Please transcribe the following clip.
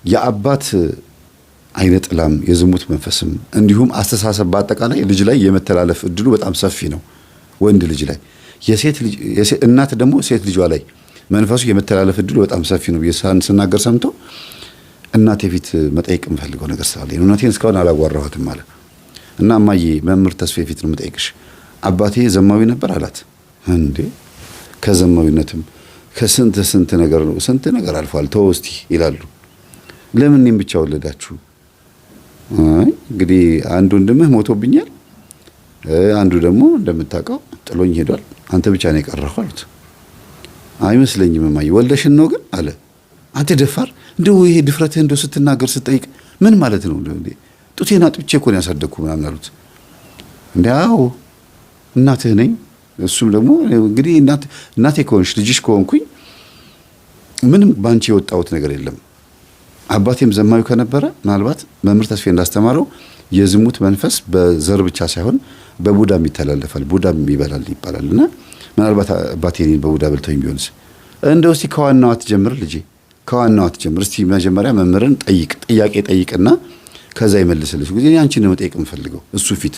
የአባት አይነ ጥላም የዝሙት መንፈስም እንዲሁም አስተሳሰብ በአጠቃላይ ልጅ ላይ የመተላለፍ እድሉ በጣም ሰፊ ነው። ወንድ ልጅ ላይ የሴት ልጅ እናት ደግሞ ሴት ልጇ ላይ መንፈሱ የመተላለፍ እድሉ በጣም ሰፊ ነው ብዬ ስናገር ሰምቶ እናቴ ፊት መጠየቅ የምፈልገው ነገር ስላለኝ ነው። እናቴን እስካሁን አላዋራኋትም አለ እና እማዬ መምህር ተስፋዬ ፊት ነው የምጠይቅሽ፣ አባቴ ዘማዊ ነበር አላት። እንዴ ከዘማዊነትም ከስንት ስንት ነገር ነው ስንት ነገር አልፏል፣ ተው እስቲ ይላሉ። ለምን እኔም ብቻ ወለዳችሁ? አይ እንግዲህ አንድ ወንድምህ ሞቶብኛል፣ አንዱ ደግሞ እንደምታውቀው ጥሎኝ ሄዷል፣ አንተ ብቻ ነው የቀረኸው አሉት። አይመስለኝም እማዬ ወልደሽን ነው ግን አለ። አንተ ደፋር፣ እንደው ይሄ ድፍረትህ እንደው ስትናገር ስትጠይቅ ምን ማለት ነው? ጡቴን አጥብቼ እኮ ነው ያሳደግኩ ምናምን አሉት። እንዴ አዎ እናትህ ነኝ። እሱም ደግሞ እንግዲህ እናቴ ከሆንሽ ልጅሽ ከሆንኩኝ ምንም ባንቺ የወጣሁት ነገር የለም። አባቴም ዘማዊ ከነበረ ምናልባት መምህር ተስፋዬ እንዳስተማረው የዝሙት መንፈስ በዘር ብቻ ሳይሆን በቡዳም ይተላለፋል፣ ቡዳም ይበላል ይባላል እና ምናልባት አባቴ እኔን በቡዳ በልተውኝ ቢሆንስ? እንደው እስቲ ከዋናው አትጀምር ልጄ፣ ከዋናው አትጀምር። እስቲ መጀመሪያ መምህርን ጠይቅ፣ ጥያቄ ጠይቅና ከዛ ይመልስልሽ። ጊዜ አንቺን ነው መጠየቅ የምፈልገው እሱ ፊት